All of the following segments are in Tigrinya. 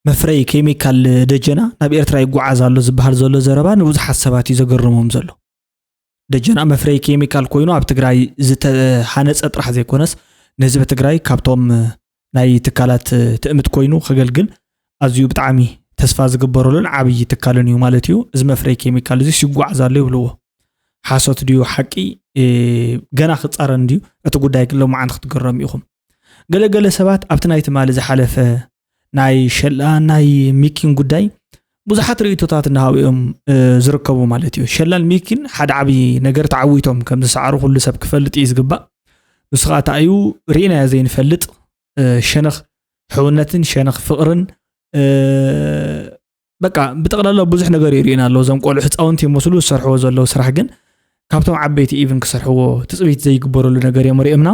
መፍረይ ኬሚካል ደጀና ናብ ኤርትራ ይጓዓዝ ኣሎ ዝበሃል ዘሎ ዘረባ ንብዙሓት ሰባት እዩ ዘገርሞም ዘሎ። ደጀና መፍረይ ኬሚካል ኮይኑ ኣብ ትግራይ ዝተሃነፀ ጥራሕ ዘይኮነስ ንህዝቢ ትግራይ ካብቶም ናይ ትካላት ትእምት ኮይኑ ከገልግል ኣዝዩ ብጣዕሚ ተስፋ ዝግበረሉን ዓብዪ ትካልን እዩ ማለት እዩ። እዚ መፍረይ ኬሚካል እዚ ይጓዓዝ ኣሎ ይብልዎ። ሓሶት ድዩ ሓቂ ገና ክፃረን ድዩ? እቲ ጉዳይ ግን ሎማዓንቲ ክትግረሙ ኢኹም። ገለገለ ሰባት ኣብቲ ናይ ትማሊ ዝሓለፈ ናይ ሸላን ናይ ሚኪን ጉዳይ ብዙሓት ርእይቶታት እናሃቡ እዮም ዝርከቡ ማለት እዩ። ሸላን ሚኪን ሓደ ዓብዪ ነገር ተዓዊቶም ከም ዝሰዓሩ ኩሉ ሰብ ክፈልጥ እዩ ዝግባእ። ንሱ ከዓ እንታይ እዩ ርኢናዮ ዘይንፈልጥ ሸነኽ ሕውነትን ሸነኽ ፍቕርን በቃ ብጠቕላላ ብዙሕ ነገር ይርእዩና ኣለዉ። እዞም ቆልዑ ህፃውንቲ ይመስሉ ዝሰርሕዎ ዘለዉ ስራሕ ግን ካብቶም ዓበይቲ ኢቭን ክሰርሕዎ ትፅቢት ዘይግበረሉ ነገር እዮም ርእዮምና።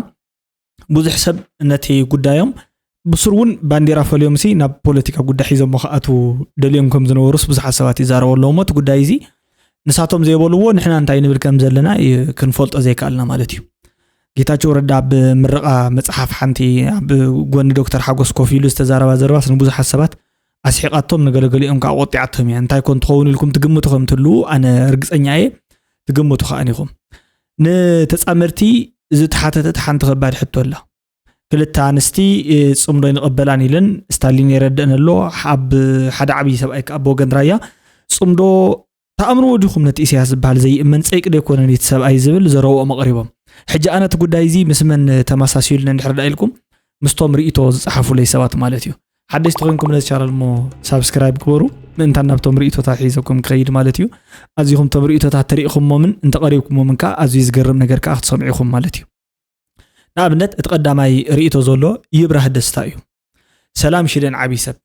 ብዙሕ ሰብ ነቲ ጉዳዮም ብሱር እውን ባንዴራ ፈልዮም ሲ ናብ ፖለቲካ ጉዳይ ሒዞሞ ክኣትዉ ደልዮም ከም ዝነበሩስ ብዙሓት ሰባት ይዛረቡ ኣለዉ። እሞ እቲ ጉዳይ እዚ ንሳቶም ዘይበልዎ ንሕና እንታይ ንብል ከም ዘለና ክንፈልጦ ዘይከኣልና ማለት እዩ። ጌታቸው ረዳ ኣብ ምረቓ መፅሓፍ ሓንቲ ኣብ ጎኒ ዶክተር ሓጎስ ኮፍ ኢሉ ዝተዛረባ ዘረባስ ንብዙሓት ሰባት ኣስሒቓቶም፣ ንገለገሊኦም ከዓ ቆጢዓቶም እያ። እንታይ ኮን ትኸውን ኢልኩም ትግምቱ ከም ትህልዉ ኣነ ርግፀኛ እየ፣ ትግምቱ ከዓ ኢኹም። ንተፃመድቲ ዝተሓተተት ሓንቲ ከባድ ሕቶ ኣላ። ክልተ ኣንስቲ ፅምዶ ይንቕበላን ኢለን ስታሊን የረድእን ኣሎ። ኣብ ሓደ ዓብዪ ሰብኣይ ከዓ ብወገን ራያ ፅምዶ ተኣምንዎ ዲኹም ነቲ ኢሳያስ ዝበሃል ዘይእመን ጸይቂ ዶ ኣይኮነን እቲ ሰብኣይ ዝብል ዘረብኦም ኣቕሪቦም። ሕጂ ኣነ እቲ ጉዳይ እዚ ምስ መን ተመሳሲሉ እንድሕር ደኣ ኢልኩም ምስቶም ርእይቶ ዝጸሓፉለይ ሰባት ማለት እዩ። ሓደሽቲ ኮይንኩም ነዚ ቻናል እሞ ሳብስክራይብ ግበሩ፣ ምእንታን ናብቶም ርእይቶታት ሒዘኩም ክኸይድ ማለት እዩ። ኣዚኹም እቶም ርእይቶታት ተሪእኹሞምን እንተቐሪብኩሞምን ከኣ ኣዝዩ ዝገርም ነገር ከኣ ክትሰምዑ ኢኹም ማለት እዩ። ንኣብነት እቲ ቀዳማይ ርእይቶ ዘሎ ይብራህ ደስታ እዩ። ሰላም ሽደን ዓብዪ ሰብ፣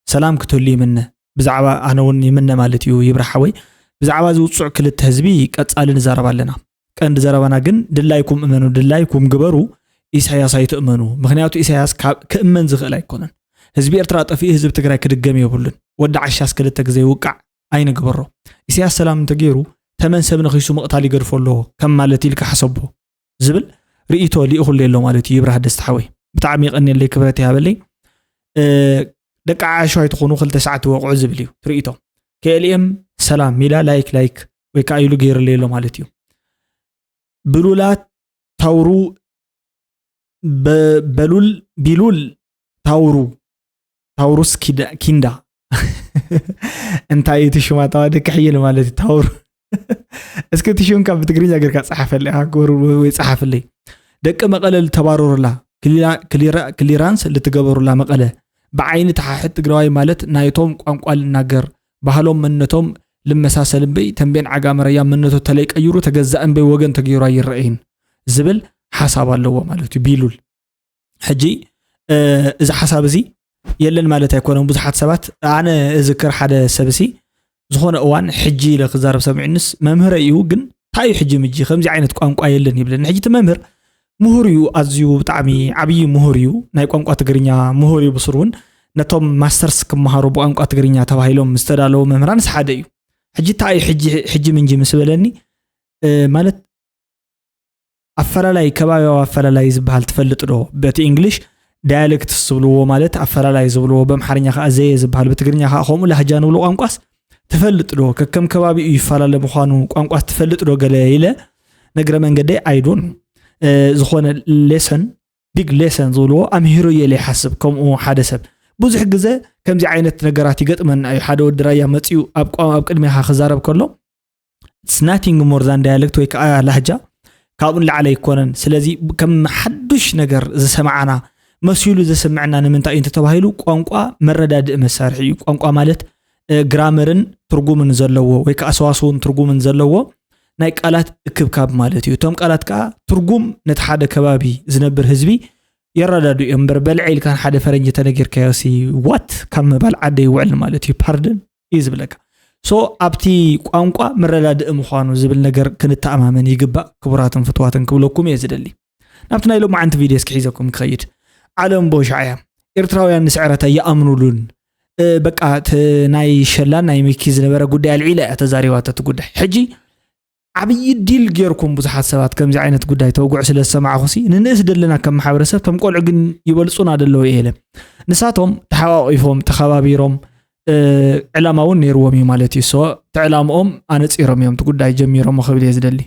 ሰላም ክትህሉ ይምነ። ብዛዕባ ኣነ እውን ይምነ ማለት እዩ ይብራህ ሓወይ። ብዛዕባ እዚ ውጹዕ ክልተ ህዝቢ ቀጻሊ ንዛረብ ኣለና። ቀንዲ ዘረባና ግን ድላይኩም እመኑ፣ ድላይኩም ግበሩ፣ ኢሳያስ ኣይትእመኑ። ምኽንያቱ ኢሳያስ ካብ ክእመን ዝኽእል ኣይኮነን። ህዝቢ ኤርትራ ጠፊኡ ህዝቢ ትግራይ ክድገም የብሉን። ወዲ ዓሻስ ክልተ ግዜ ይውቃዕ ኣይንግበሮ። ኢሳያስ ሰላም እንተገይሩ ተመን ሰብ ነኺሱ ምቕታል ይገድፎ ኣሎ ከም ማለት ኢልካ ሕሰቦ ዝብል ርእይቶ ሊእኹለይ ኣሎ ማለት እዩ። ይብራህ ደስታ ሓወይ ብጣዕሚ የቐንየለይ፣ ክብረት ይሃበለይ። ደቂ ዓሻ ኣይትኾኑ ክልተ ሰዓት ትወቕዑ ዝብል እዩ ትርኢቶ። ከኤልኤም ሰላም ኢላ ላይክ ላይክ ወይ ከዓ ኢሉ ገይርለይ ኣሎ ማለት እዩ። ብሉላት ታውሩ በ- በሉል ቢሉል ታውሩ ታውሩስ ኪዳ- ኪንዳ እንታይ እቲ ሽማ ተዋደ ክሕይል ማለት እዩ ታውሩ። እስኪ እቲ ሽምካ ብትግርኛ ጌርካ ጸሓፈለይ ኣጎሩ ወይ ጸሓፍለይ። ደቂ መቐለ ልተባረሩላ ክሊራ- ክሊራ- ክሊራንስ ልትገበሩላ መቐለ ብዓይኒ ተሓሕት ትግራዋይ ማለት ናይቶም ቋንቋ ልናገር ባህሎም መንነቶም ልመሳሰል እምበይ ተንቤን ዓጋመ ረያ መንነቱ ተለይ ቀይሩ ተገዛእ እምበይ ወገን ተገይሩ ኣይረአይን ዝብል ሓሳብ ኣለዎ ማለት እዩ ቢሉል። ሕጂ እዚ ሓሳብ እዚ የለን ማለት ኣይኮነን። ብዙሓት ሰባት ኣነ እዝክር ሓደ ሰብ ሲ ዝኾነ እዋን ሕጂ ኢለ ክዛረብ ሰሚዑንስ መምህረ እዩ ግን እንታይ እዩ ሕጂ ምጂ ከምዚ ዓይነት ቋንቋ የለን ይብለኒ። ሕጂ እቲ መምህር ምሁር እዩ፣ ኣዝዩ ብጣዕሚ ዓብዪ ምሁር እዩ፣ ናይ ቋንቋ ትግርኛ ምሁር እዩ። ብስሩ እውን ነቶም ማስተርስ ክመሃሩ ብቋንቋ ትግርኛ ተባሂሎም ዝተዳለዉ መምህራንስ ሓደ እዩ። ሕጂ እንታይ እዩ ሕጂ ሕጂ ምንጂ ምስ በለኒ ማለት ኣፈላላይ ከባቢያዊ ኣፈላላይ ዝበሃል ትፈልጥ ዶ? በቲ እንግሊሽ ዳያሌክትስ ዝብልዎ ማለት ኣፈላላይ ዝብልዎ፣ በምሓርኛ ከዓ ዘየ ዝበሃል፣ ብትግርኛ ከዓ ከምኡ ላህጃ ንብሎ ቋንቋስ ትፈልጥ ዶ? ከከም ከባቢኡ ይፈላለ ምዃኑ ቋንቋስ ትፈልጥ ዶ? ገለ ኢለ ነግረ መንገደይ ኣይዶን ዝኾነ ሌሰን ቢግ ሌሰን ዝብልዎ ኣምሂሮ እየ ኢለ ይሓስብ። ከምኡ ሓደ ሰብ ብዙሕ ግዜ ከምዚ ዓይነት ነገራት ይገጥመና እዩ። ሓደ ወዲ ራያ መፂኡ ኣብ ቋ- ኣብ ቅድሚኻ ክዛረብ ከሎ it's nothing more than dialect ወይ ከዓ ላህጃ ካብኡ ንላዕሊ ኣይኮነን። ስለዚ ከም ሓዱሽ ነገር ዝሰማዓና መሲሉ ዘስምዐና ንምንታይ እዩ እንተተባሂሉ ቋንቋ መረዳድኢ መሳርሒ እዩ። ቋንቋ ማለት እ፣ ግራመርን ትርጉምን ዘለዎ ወይ ከዓ ሰዋስውን ትርጉምን ዘለዎ ናይ ቃላት እክብካብ ማለት እዩ። እቶም ቃላት ከዓ ትርጉም ነቲ ሓደ ከባቢ ዝነብር ህዝቢ የረዳድኡ እዮም እምበር በልዐ ኢልካ ንሓደ ፈረንጂ ተነጊርካዮ ሲ ዋት ካብ ምባል ዓደ ይውዕል ማለት እዩ። ፓርደን እዩ ዝብለካ። ሶ ኣብቲ ቋንቋ መረዳድኢ ምዃኑ ዝብል ነገር ክንተኣማመን ይግባእ። ክቡራትን ፍትዋትን ክብለኩም እየ ዝደሊ። ናብቲ ናይ ሎማዓንቲ ቪድዮ እስኪ ሒዘኩም ክኸይድ። ዓለም ቦሻዕያ ኤርትራውያን ንስዕረት ኣይኣምኑሉን። እ፣ በቃ እቲ ናይ ሸላን ናይ ሚኪ ዝነበረ ጉዳይ ኣልዒላ እያ ተዛሪባቶ እቲ ጉዳይ። ሕጂ ዓብዪ ዲል ጌርኩም ብዙሓት ሰባት ከምዚ ዓይነት ጉዳይ ተውግዑ ስለ ዝሰማዕኹሲ፣ ንንእስ ደለና ከም ማሕበረሰብ፣ ቶም ቆልዑ ግን ይበልጹና ደለዉ እየ ኢለ። ንሳቶም ተሓቋቒፎም፣ ተኸባቢሮም፣ እ፣ ዕላማ እውን ነይርዎም እዩ ማለት እዩ። ሶ፣ እቲ ዕላምኦም ኣነጺሮም እዮም፣ እቲ ጉዳይ ጀሚሮሞ ክብል እየ ዝደሊ።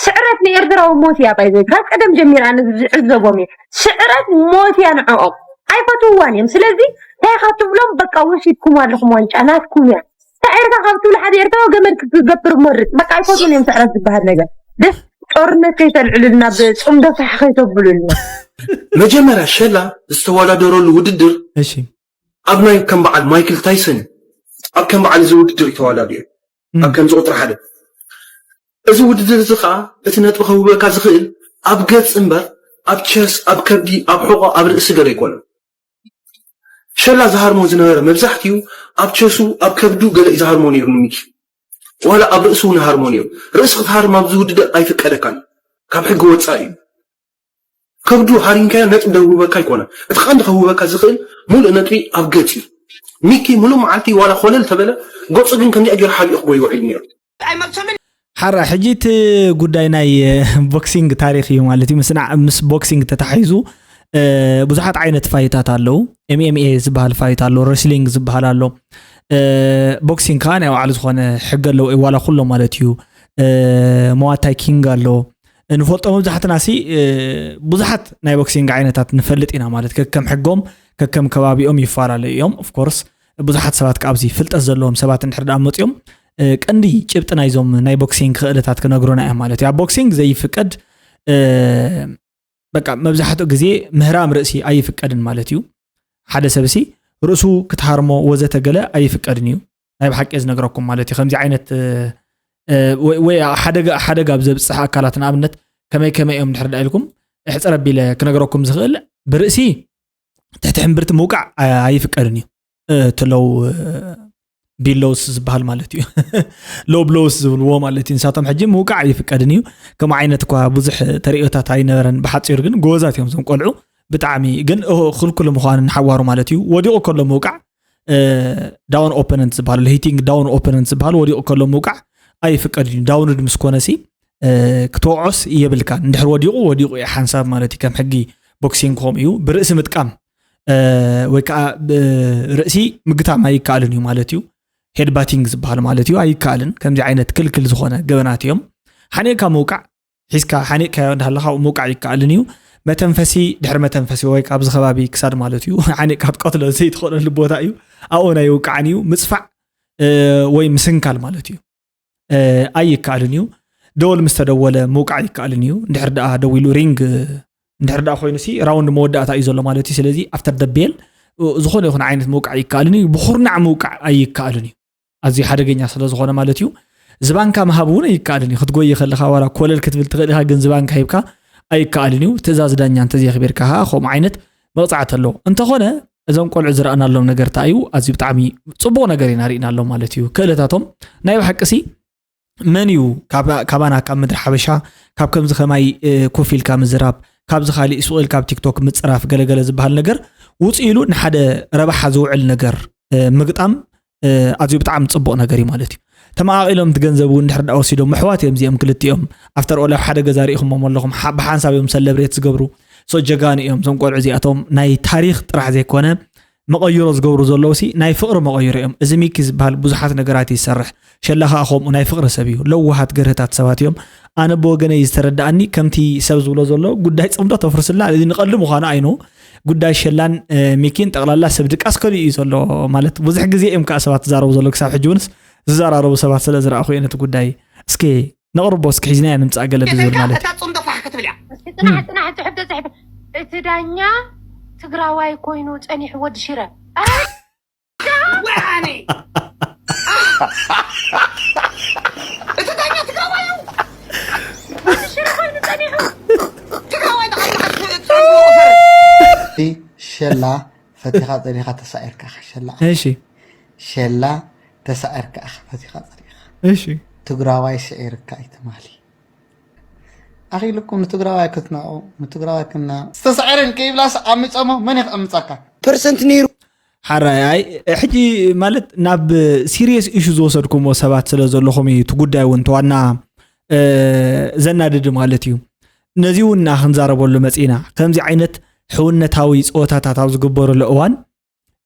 ስዕረት ንኤርትራዊ ሞት እያ። ባይዘ ካብ ቀደም ጀሚራ ኣነ ዝዕዘቦም እየ። ስዕረት ሞት እያ ንዕኦም። ኣይፈትውዋን እዮም። ስለዚ እንታይ ኢኻ ትብሎም? በቃ ወሲድኩም ኣለኹም ዋንጫ ናትኩም እያ። ስዕርካ ካብ ትብሉ ሓደ ኤርትራዊ ገመድ ክገብር መርጽ። በቃ ኣይፈትውን እዮም ስዕረት ዝበሃል ነገር። ደስ ጦርነት ከይተልዕሉልና፣ ብጽምዶ ፋሕ ከይተብሉልና። መጀመርያ ሸላ ዝተወዳደረሉ ውድድር እሺ ኣብ ናይ ከም በዓል ማይክል ታይሰን ኣብ ከም በዓል እዚ ውድድር እዩ ተወዳዲሩ። እም። ኣብ ከምዚ ቁፅሪ ሓደ። እዚ ውድድር እዚ ከዓ እቲ ነጥቢ ከህብበካ ዝኽእል ኣብ ገፅ እምበር ኣብ ቸስ፣ ኣብ ከብዲ፣ ኣብ ሕቆ፣ ኣብ ርእሲ ገለ ኣይኮነን። ሸላ ዝሃርሞ ዝነበረ መብዛሕትኡ ኣብ ቸሱ፣ ኣብ ከብዱ ገለ እዩ ዝሃርሞ ነይሩ ንሚኪ። ዋላ ኣብ ርእሱ እውን ይሃርሞ ነይሩ። ርእሲ ክትሃርም ኣብዚ ውድድር ኣይፍቀደካን፣ ካብ ሕጊ ወፃኢ እዩ። ከብዱ ሃሪምካዮ ነጥቢ ደውበካ ኣይኮነ። እቲ ቀንዲ ከውበካ ዝኽእል ሙሉእ ነጥቢ ኣብ ገፅ እዩ። ሚኪ ሙሉእ መዓልቲ ዋላ ኮለል ተበለ፣ ገፁ ግን ከምዚኣ ገይሩ ሓቢኡ ክጎይዎ ኢሉ ነይሩ። ሓራ ሕጂ እቲ ጉዳይ ናይ ቦክሲንግ ታሪክ እዩ ማለት እዩ። ምስና ምስ ቦክሲንግ ተታሒዙ ብዙሓት ዓይነት ፋይታት ኣለዉ። ኤምኤምኤ ዝበሃል ፋይት ኣሎ፣ ረስሊንግ ዝበሃል ኣሎ። ቦክሲንግ ከዓ ናይ ባዕሉ ዝኾነ ሕገ ኣለዎ፣ ዋላ ኩሎ ማለት እዩ። መዋታይ ኪንግ ኣሎ። ንፈልጦ መብዛሕትና ሲ ብዙሓት ናይ ቦክሲንግ ዓይነታት ንፈልጥ ኢና ማለት፣ ከከም ሕጎም ከከም ከባቢኦም ይፈላለዩ እዮም። ኦፍኮርስ ብዙሓት ሰባት ካብዚ ፍልጠት ዘለዎም ሰባት እንድሕር ደኣ መፅኦም ቀንዲ ጭብጢ ናይዞም ናይ ቦክሲንግ ክእለታት ክነግሩና እዮም ማለት እዩ። ኣብ ቦክሲንግ ዘይፍቀድ በቃ መብዛሕትኡ ግዜ ምህራም ርእሲ ኣይፍቀድን ማለት እዩ። ሓደ ሰብ ሲ ርእሱ ክትሃርሞ ወዘተ ገለ ኣይፍቀድን እዩ። ናይ ብሓቂ ዝነግረኩም ማለት እዩ። ከምዚ ዓይነት ወይ ሓደጋ ሓደጋ ኣብ ዘብፅሕ ኣካላት ንኣብነት ከመይ ከመይ እዮም ድሕር ዳ ኢልኩም እሕፅር ኣቢለ ክነግረኩም ዝኽእል ብርእሲ ትሕቲ ሕምብርቲ ምውቃዕ ኣይፍቀድን እዩ። ትለው ቢሎውስ ዝበሃል ማለት እዩ። ሎ ብሎውስ ዝብልዎ ማለት እዩ። ንሳቶም ሕጂ ምውቃዕ ኣይፍቀድን እዩ። ከም ዓይነት እኳ ብዙሕ ተርእዮታት ኣይነበረን። ብሓፂሩ ግን ጎበዛት እዮም እዞም ቆልዑ። ብጣዕሚ ግን ክልኩል ምዃኑ ንሓዋሩ ማለት እዩ። ወዲቑ ከሎ ምውቃዕ ዳውን ኦፐነንት ዝበሃል ሂቲንግ ዳውን ኦፐነንት ዝበሃል ወዲቑ ከሎ ምውቃዕ ኣይፍቀድን እዩ። ዳውንድ ምስ ኮነሲ ክትወዖስ የብልካን። እንድሕር ወዲቑ ወዲቑ እዩ ሓንሳብ ማለት እዩ። ከም ሕጊ ቦክሲንግ ከምኡ እዩ። ብርእሲ ምጥቃም ወይ ከዓ ርእሲ ምግታም ኣይከኣልን እዩ ማለት እዩ። ሄድ ባቲንግ ዝበሃል ማለት እዩ ኣይከኣልን። ከምዚ ዓይነት ክልክል ዝኾነ ገበናት እዮም። ሓኒቕካ ምውቃዕ ሒዝካ ሓኒቕካዮ እንዳሃለኻ ምውቃዕ ይከኣልን እዩ። መተንፈሲ ድሕሪ መተንፈሲ ወይ ኣብዚ ከባቢ ክሳድ ማለት እዩ። ሓኒቕካ ትቀትሎ ዘይትኽእለሉ ቦታ እዩ። ኣብኡ ናይ ውቃዕን እዩ ምፅፋዕ ወይ ምስንካል ማለት እዩ። ኣይከኣልን እዩ። ደወል ምስ ተደወለ ምውቃዕ ይከኣልን እዩ። እንድሕር ደኣ ደዊሉ ሪንግ እንድሕር ደኣ ኮይኑ ሲ ራውንድ መወዳእታ እዩ ዘሎ ማለት እዩ። ስለዚ ኣፍተር ደ ቤል ዝኾነ ይኹን ዓይነት ምውቃዕ ይከኣልን እዩ። ብኹርናዕ ምውቃዕ ኣይከኣልን እዩ። ኣዝዩ ሓደገኛ ስለ ዝኾነ ማለት እዩ። ዝባንካ ምሃብ እውን ኣይከኣልን እዩ። ክትጎይ ከለኻ ዋላ ኮለል ክትብል ትኽእል ኢኻ፣ ግን ዝባንካ ሂብካ ኣይከኣልን እዩ። ትእዛዝ ዳኛ እንተዘየኽቢርካ ከዓ ከምኡ ዓይነት መቕፃዕቲ ኣለዎ። እንተኾነ እዞም ቆልዑ ዝረኣናሎም ነገር እንታይ እዩ? ኣዝዩ ብጣዕሚ ፅቡቕ ነገር ኢና ርኢናሎም ማለት እዩ። ክእለታቶም ናይ ብሓቂ ሲ መን እዩ ካባ- ካባና ካብ ምድሪ ሓበሻ ካብ ከምዚ ከማይ ኮፍ ኢልካ ምዝራብ ካብዚ ካሊእ ሱቕ ኢልካ ኣብ ቲክቶክ ምፅራፍ ገለገለ ዝበሃል ነገር ውፅእ ኢሉ ንሓደ ረብሓ ዝውዕል ነገር ምግጣም ኣዝዩ ብጣዕሚ ፅቡቕ ነገር እዩ ማለት እዩ። ተመቓቒሎም እቲ ገንዘብ እውን ድሕር ዳ ወሲዶም ኣሕዋት እዮም እዚኦም ክልቲኦም። ኣፍተር ኦል ኣብ ሓደ ገዛ ርኢኹሞም ኣለኹም። ብሓንሳብ እዮም ሰለብሬት ዝገብሩ። ሶ ጀጋኑ እዮም እዞም ቆልዑ እዚኣቶም። ናይ ታሪክ ጥራሕ ዘይኮነ መቐይሮ ዝገብሩ ዘለዉ ሲ ናይ ፍቕሪ መቐይሮ እዮም። እዚ ሚኪ ዝበሃል ብዙሓት ነገራት እዩ ዝሰርሕ። ሸላ ኸዓ ከምኡ ናይ ፍቕሪ ሰብ እዩ። ለዋሃት ገርህታት ሰባት እዮም። ኣነ ብወገነይ ዝተረድኣኒ ከምቲ ሰብ ዝብሎ ዘሎ ጉዳይ ፅምዶ ተፍርስላ እዚ ንቐልዲ ምዃኑ ኣይኖ ጉዳይ ሸላን ሚኪን ጠቕላላ ሰብ ድቃስ ከሊኡ እዩ ዘሎ ማለት ብዙሕ ግዜ እዮም ከዓ ሰባት ዝዛረቡ ዘሎ ክሳብ ሕጂ እውንስ ዝዘራረቡ ሰባት ስለ ዝረኣኹ እየ ነቲ ጉዳይ እስኪ ነቕርቦ እስኪ ሒዝናዮ ንምፃእ ገለ ብዝብል ማለት እዩ። እታ ፅምዶ ፋሕ ክትብል እያ። እስኪ ፅናሕ ፅናሕ እቲ ሕቶ ፅሕፍ እቲ ዳኛ ትግራዋይ ኮይኑ ፀኒሑ ወዲ ሽረ ወያኔ እቲ ዳኛ ትግራዋይ እዩ። ወዲ ሽረ ኮይኑ ፀኒሑ ትግራዋይ ተቐልቀት ሸላ ፈቲኻ ፀሊኻ ተሳዒርካ ሸላ እሺ ሸላ ተሳዒርካ ኢኻ ፈቲኻ ፀሊኻ እሺ ትግራዋይ ስዒርካ ኣይትማሊ ኣኺልኩም ንትግራዋይ ክትናቑ ንትግራዋይ ክና ዝተሳዕረን ከይብላስ ዓሚፀሞ መን ይክዕምፀካ ፐርሰንት ነይሩ ሓራይ ኣይ ሕጂ ማለት ናብ ሲሪየስ ኢሹ ዝወሰድኩሞ ሰባት ስለ ዘለኹም እዩ እቲ ጉዳይ እውን ተዋና ዘናድድ ማለት እዩ። ነዚ እውን እና ክንዛረበሉ መፂና። ከምዚ ዓይነት ሕውነታዊ ፀወታታት ኣብ ዝግበሩሉ እዋን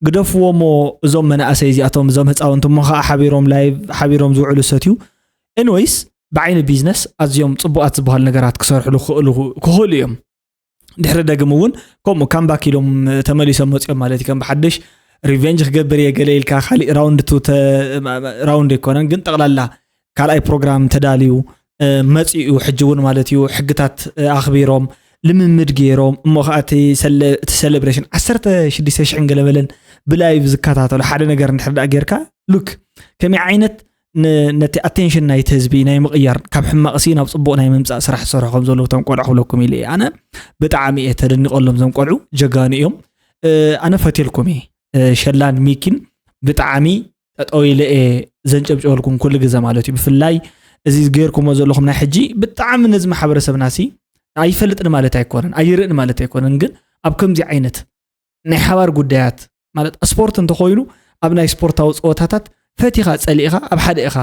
ግደፍዎ እሞ፣ እዞም መናእሰይ እዚኣቶም፣ እዞም ህፃውንቲ እሞ ከዓ ሓቢሮም ላይቭ ሓቢሮም ዝውዕሉ ሰትዩ። ኤንወይስ፣ ብዓይኒ ቢዝነስ ኣዝዮም ፅቡቃት ዝበሃሉ ነገራት ክሰርሕሉ ክኽእሉ እዮም። ድሕሪ ደግም እውን ከምኡ ካምባክ ኢሎም ተመሊሶም መፅኦም ማለት እዩ። ከም ብሓድሽ ሪቨንጅ ክገብር እየ ገለ ኢልካ ካሊእ ራውንድ ቱ ራውንድ ኣይኮነን፣ ግን ጠቕላላ ካልኣይ ፕሮግራም ተዳልዩ መፂኡ። ሕጂ እውን ማለት እዩ ሕግታት ኣኽቢሮም ልምምድ ገይሮም እሞ ከዓ እቲ ሴሌብሬሽን ዓሰርተ ሽዱሽተ ሽሕን ገለመለን ብላይቭ ዝከታተሉ ሓደ ነገር እንድሕር ደኣ ጌርካ ሉክ ከመይ ዓይነት ነቲ ኣቴንሽን ናይቲ ህዝቢ ናይ ምቕያር ካብ ሕማቕ ሲ ናብ ፅቡቕ ናይ ምምፃእ ስራሕ ዝሰርሑ ከም ዘለዉ እቶም ቆልዑ ክብለኩም ኢለ እየ። ኣነ ብጣዕሚ እየ ተደኒቐሎም እዞም ቆልዑ ጀጋኑ እዮም። ኣነ ፈትየልኩም እየ። ሸላን ሚኪን ብጣዕሚ ጠጠው ኢለ እየ ዘንጨብጨበልኩም ኩሉ ግዜ ማለት እዩ። ብፍላይ እዚ ገይርኩሞ ዘለኹም ናይ ሕጂ ብጣዕሚ ነዚ ማሕበረሰብና ሲ ኣይፈልጥን ማለት ኣይኮነን፣ ኣይርእን ማለት ኣይኮነን፣ ግን ኣብ ከምዚ ዓይነት ናይ ሓባር ጉዳያት ማለት ስፖርት እንተኮይኑ ኣብ ናይ ስፖርታዊ ፀወታታት ፈቲኻ ፀሊእኻ ኣብ ሓደ ኢኻ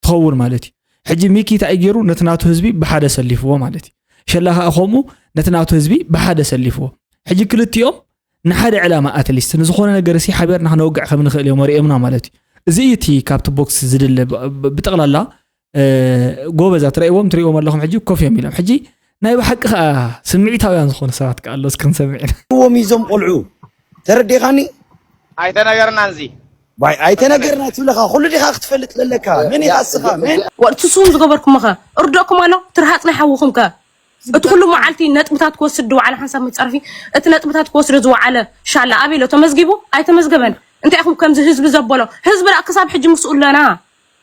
ትኸውን ማለት እዩ። ሕጂ ሚኪ እንታይ ገይሩ ነቲ ናቱ ህዝቢ ብሓደ ሰሊፍዎ ማለት እዩ። ሸላ ከዓ ከምኡ ነቲ ናቱ ህዝቢ ብሓደ ሰሊፍዎ። ሕጂ ክልቲኦም ንሓደ ዕላማ ኣትሊስት ንዝኾነ ነገር ሲ ሓቢርና ክነውግዕ ከም ንኽእል እዮም ኣርእዮምና ማለት እዩ። እዚ እዩ እቲ ካብቲ ቦክስ ዝድለ ብጠቕላላ ጎበዛት ረእዎም ትሪእዎም ኣለኹም ሕጂ ኮፍ እዮም ኢሎም። ሕጂ ናይ ብሓቂ ከዓ ስምዒታውያን ዝኾኑ ሰባት ከዓ ኣሎ እስክንሰምዕ ኢና። ዎም ይዞም ቆልዑ ተረዲኻኒ ኣይተነገርናን እዚ ዋይ ኣይተነገርና ትብለካ ኩሉ ዲኻ ክትፈልጥ ዘለካ መን ኢኻ እስኻ መን ወዲ ትስኹም ዝገበርኩሞ ኸ እርደእኩም ኣሎ ትርሃፅ ናይ ሓውኹም ከ እቲ ኩሉ መዓልቲ ነጥብታት ክወስድ ዝወዓለ ሓንሳብ መፀርፊ እቲ ነጥብታት ክወስዶ ዝወዓለ ሻላ ኣበይ ኣሎ ተመዝጊቡ ኣይተመዝገበን እንታይ ኢኹም ከምዚ ህዝቢ ዘበሎ ህዝቢ ደኣ ክሳብ ሕጂ ምስኡ ኣለና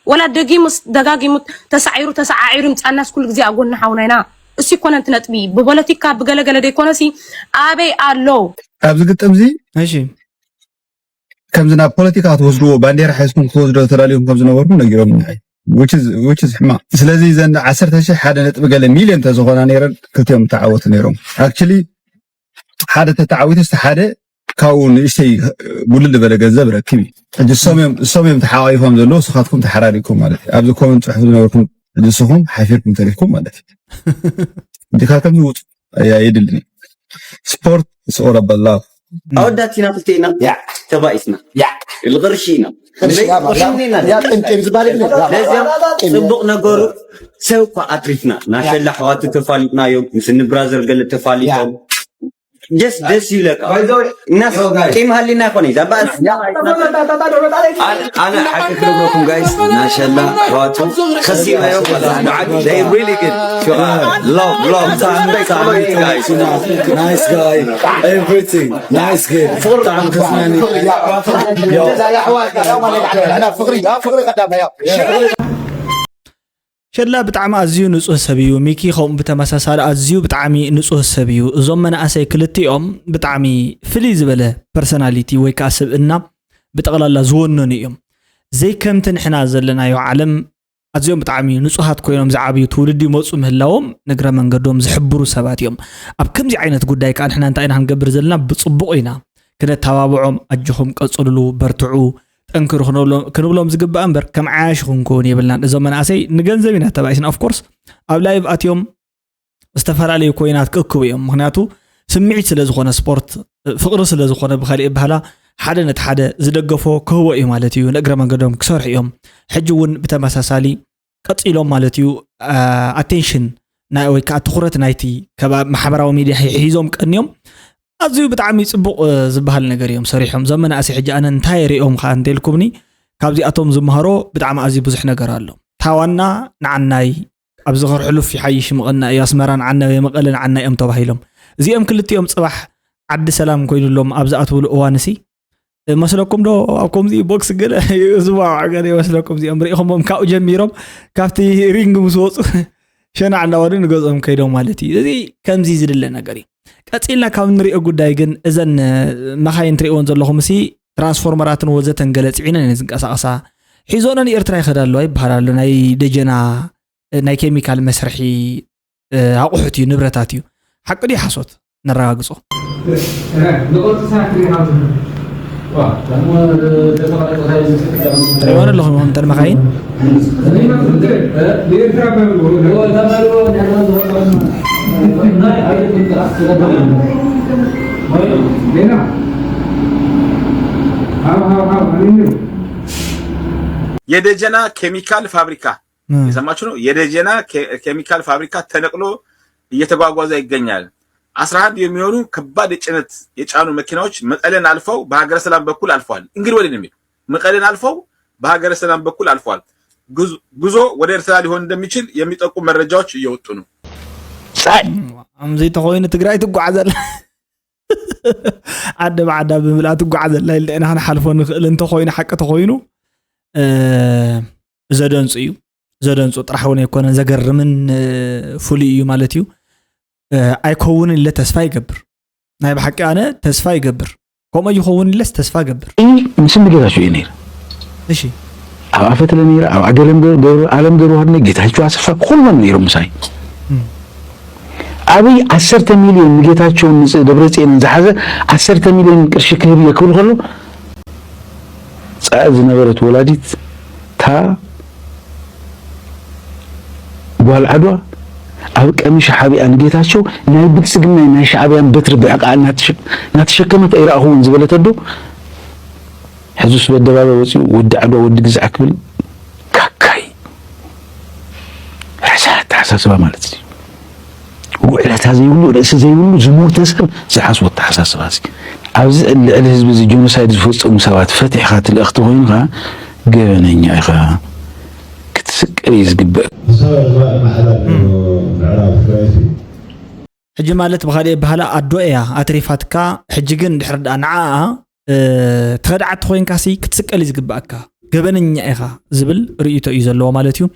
ወላ ደጊሙስ ደጋጊሙ ተሳዒሩ ተሰዓዒሩ ይምፃናስ ኩሉ ግዜ ኣጎኒ ሓውና ኢና እሱ ይኮነ እቲ ነጥቢ ብፖለቲካ ብገለገለ ደይኮነሲ ኣበይ ኣሎ ኣብዚ ግጥም እዚ እሺ ከምዚ ናብ ፖለቲካ ክትወስድዎ ባንዴራ ሒዝኩም ክትወስዶ ተዳልዮም ከም ዝነበርኩም ነጊሮም ንዓይ which is which is ሕማቅ ስለዚ ዘን ዓሰርተ ሺሕ ሓደ ነጥቢ ገለ ሚልዮን ተዝኾና ነይረን ክልቲኦም ተዓወቱ ነይሮም actually ሓደ ተተዓዊቱ ሓደ ካብኡ ንእሽተይ ጉልል ዝበለ ገንዘብ ረክብ እዩ ሕጂ እሶም እዮም ተሓቃቂፎም ዘለዉ ስኻትኩም ተሓራሪኩም ማለት እዩ ኣብዚ ኮመንት ፅሑፍ ዝነበርኩም ሕጂ ስኹም ሓፊርኩም ተሪፍኩም ማለት እዩ እንዲካ ከምዚ ውፁ ኣያ የድልን እዩ ስፖርት is all about love ኣወዳት ኢና ክልተ ኢና ያ ተባኢስና ያ ልቅርሺ ኢና ጽቡቅ ነገሩ ሰብ እኳ ኣትሪፍና ናሸላ ኣሕዋቱ ተፋሊጥናዮም ምስ ንብራዘር ገለ ተፋሊጦም ደስ ደስ ይብለካ እና ቂም ሃሊና ይኮነ እዛ በኣስ ኣነ ሓቂ ክነግረኩም ጋይስ ናሸላ ኣሕዋቱ ከሲናዮም they really good love love time time guys nice guy everything nice kid ፍቅሪ ጣዕሚ ከስናኒ ፍቅሪ ፍቅሪ ቀዳመያ ሸላ ብጣዕሚ ኣዝዩ ንጹህ ሰብ እዩ። ሚኪ ከምኡ ብተመሳሳሊ ኣዝዩ ብጣዕሚ ንጹህ ሰብ እዩ። እዞም መናእሰይ ክልቲኦም ብጣዕሚ ፍልይ ዝበለ ፐርሰናሊቲ ወይ ከዓ ስብእና ብጠቕላላ ዝወነኑ እዮም። ዘይከምቲ ንሕና ዘለናዮ ዓለም ኣዝዮም ብጣዕሚ ንጹሃት ኮይኖም ዝዓብዩ ትውልዲ ይመጹ ምህላዎም ንግረ መንገዶም ዝሕብሩ ሰባት እዮም። ኣብ ከምዚ ዓይነት ጉዳይ ከዓ ንሕና እንታይ ኢና ክንገብር ዘለና ብጽቡቕ ኢና ክነተባብዖም ኣጆኹም ቀጽልሉ በርትዑ ጠንክሩ ክንብሎም ዝግባእ እምበር ከም ዓያሹ ክንከውን የብልናን። እዞም መናእሰይ ንገንዘብ ኢና ተባኢስና። ኦፍኮርስ ኣብ ላይቭ ኣትዮም ዝተፈላለዩ ኮይናት ክእክቡ እዮም። ምክንያቱ ስምዒት ስለ ዝኾነ ስፖርት ፍቅሪ ስለ ዝኾነ ብካሊእ ባህላ ሓደ ነቲ ሓደ ዝደገፎ ክህቦ እዩ ማለት እዩ። ንእግረ መንገዶም ክሰርሑ እዮም። ሕጂ እውን ብተመሳሳሊ ቀፂሎም ማለት እዩ ኣቴንሽን ወይ ከዓ ትኩረት ናይቲ ማሕበራዊ ሚድያ ሒዞም ቀንዮም ኣዝዩ ብጣዕሚ ፅቡቅ ዝበሃል ነገር እዮም ሰሪሖም። እዞም መናእሰይ ሕጂ ኣነ እንታይ ሪኦም ከዓ እንተልኩምኒ ካብዚኣቶም ዝምሃሮ ብጣዕሚ ኣዝዩ ብዙሕ ነገር ኣሎ። ታዋና ንዓናይ ኣብዚ ከር ሕሉፍ ይሓይሽ ምቐና እዩ ኣስመራ ንዓና ወይ መቐለ ንዓና እዮም ተባሂሎም እዚኦም ክልቲኦም ፅባሕ ዓዲ ሰላም ኮይኑሎም ኣብ ዝኣትውሉ እዋን ሲ መስለኩም ዶ ኣብ ከምዚ ቦክስ ገለ ዝዋዕ ገለ ይመስለኩም እዚኦም ርኢኹሞም ካብኡ ጀሚሮም ካብቲ ሪንግ ምስ ወፁ ሸናዕ እናበሉ ንገዝኦም ከይዶም ማለት እዩ እዚ ከምዚ ዝድለ ነገር እዩ ቀፂልና ካብ ንሪኦ ጉዳይ ግን እዘን መኻይን ትሪእዎን ዘለኹም ሲ ትራንስፎርመራትን ወዘተን ገለ ፅዒነን እየን ዝንቀሳቐሳ ሒዞነ ንኤርትራ ይኸዳ ኣለዋ ይበሃል ኣሎ ናይ ደጀና ናይ ኬሚካል መስርሒ ኣቑሑት እዩ ንብረታት እዩ ሓቂ ድዩ ሓሶት ነረጋግፆ ንቕርፂ ስራሕ ትሪኢኻ ሪእዋን ኣለኹም ኢኹም እተን መኻይን። የደጀና ኬሚካል ፋብሪካ የሰማችሁ ነው። የደጀና ኬሚካል ፋብሪካ ተነቅሎ እየተጓጓዘ ይገኛል። አስራ አንድ የሚሆኑ ከባድ የጭነት የጫኑ መኪናዎች መቀሌን አልፈው በሀገረ ሰላም በኩል አልፈዋል። እንግዲህ ወደ የሚል መቀሌን አልፈው በሀገረ ሰላም በኩል አልፈዋል። ጉዞ ወደ ኤርትራ ሊሆን እንደሚችል የሚጠቁ መረጃዎች እየወጡ ነው። ከምዚ ተኮይኑ ትግራይ ትጓዓዘላ ዓዲ ብዓዳ ብምልኣ ትጓዓዘላ ኢልና ኢና ክንሓልፎ ንኽእል። እንተኮይኑ ሓቂ ተኮይኑ ዘደንፁ እዩ። ዘደንፁ ጥራሕ እውን ኣይኮነን፣ ዘገርምን ፍሉይ እዩ ማለት እዩ። ኣይከውንን ኢለ ተስፋ ይገብር። ናይ ብሓቂ ኣነ ተስፋ ይገብር። ከምኡ ይኸውን ኢለስ ተስፋ ገብር። ይህ ምስል ጌታቸው እዩ ነይሩ። እሺ ኣብ ኣፈትለ ነይረ፣ ኣብ ኣገለም ገብረ ኣለም ገብረዋህድ ነይረ፣ ጌታቸው ኣሰፋ ኩሎም ነይሮም ምሳይ። ኣበይ ዓሰርተ ሚልዮን ንጌታቸውን ንደብረፅዮንን ዝሓዘ ዓሰርተ ሚልዮን ቅርሺ ክህብ እየ ክብል ከሎ ፀኣ ዝነበረት ወላዲት እታ ጓል ዓድዋ ኣብ ቀሚ ሻዕብያ ንጌታቸው ናይ ብልፅግናን ናይ ሻዕብያን በትሪ ብዕቃ እናተሸከመት ኣይረኣኹዎን ዝበለት ኣዶ ሕዚ እሱ ኣደባባይ ወፂኡ ወዲ ዓድዋ ወዲ ግዛዕ ክብል ካካይ ሕሳይ ኣተሓሳስባ ማለት እዩ። ውዕለታ ዘይብሉ ርእሲ ዘይብሉ ዝሞተ ሰብ ዝሓስቦ ኣተሓሳስባ እዚ ኣብዚ ልዕሊ ህዝቢ እዚ ጆኖሳይድ ዝፈፀሙ ሰባት ፈቲሕካ ትልእኽቲ ኮይንካ ገበነኛ ኢኻ ክትስቀል እዩ ዝግበእ። ብሰበ ዝባእ ማሕበር ምዕራብ ትግራይ ሕጂ ማለት ብካሊእ ኣበሃህላ ኣዶ እያ ኣትሪፋትካ ሕጂ ግን ድሕሪ ደኣ ንዓኣ ተኸድዓቲ ኮይንካሲ ክትስቀል እዩ ዝግባኣካ፣ ገበነኛ ኢኻ ዝብል ርእይቶ እዩ ዘለዎ ማለት እዩ።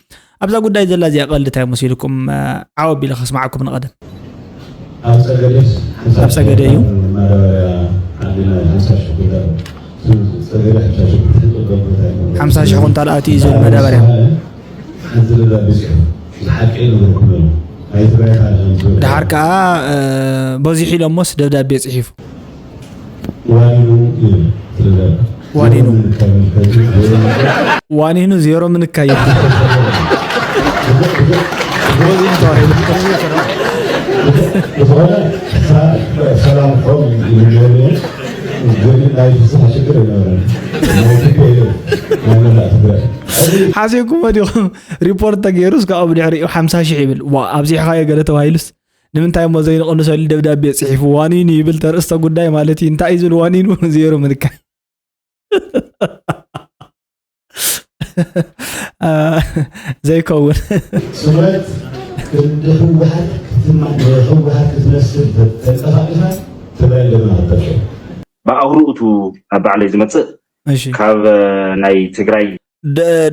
ኣብዛ ጉዳይ ዘላ እዚኣ ቀልዲ እንታይ መሲልኩም? ዓው ኣቢለ ከስምዓኩም ንቐደም። ኣብ ጸገዴስ ኣብ ጸገዴ እዩ። ማዳበርያ ዓዲና ሓምሳ ሽሕ ኩንታል ጸገዴ ሓምሳ ሽሕ ኩንታል ጸገዴ ሓምሳ ሽሕ ኩንታል ኣትዩ እዩ ዝብል መዳበርያ። ሓንቲ ደብዳቤ ጽሒፉ ዝሓቂ ነገር ኩነሉ ናይ ትግራይ ካልእ ዝብል ደሓር ከዓ በዚሑ ኢሎሞስ ደብዳቤ ጽሒፉ። ዋኒኑ ይብል ትልበል። ዋኒኑ። ዋኒኑ ዜሮ ምንካይ ይብል። ዝኾነ ሰላም ኾም ይብል። ግን ናይ ፍስሓ ሽግር ኣይነበረን። ናይ ቲፒኤልኤፍ ናይ መላእ ትግራይ። ሓሲብኩሞ ዲኹም? ሪፖርት ተገይሩስ ካብኡ ብድሕሪኡ ሓምሳ ሽሕ ይብል። ዋ ኣብዚሕኻዮ ገለ ተባሂሉስ ንምንታይ እሞ ዘይንቕንሰሉ ደብዳቤ ጽሒፉ ዋኒኑ ይብል ተርእስተ ጉዳይ ማለት እዩ እንታይ እዩ ዝብል ዋኒኑ ዜሮ ምልካይ ዘይከውን ስምረት ክንዲ ህወሓት ክትማ ንህወሓት ክትመስል ተንቀሳቒሳ ትግራይ እንደገና ክትጠፍእ ብኣውርኡ እቲ ኣብ ባዕለይ ዝመፅእ ካብ ናይ ትግራይ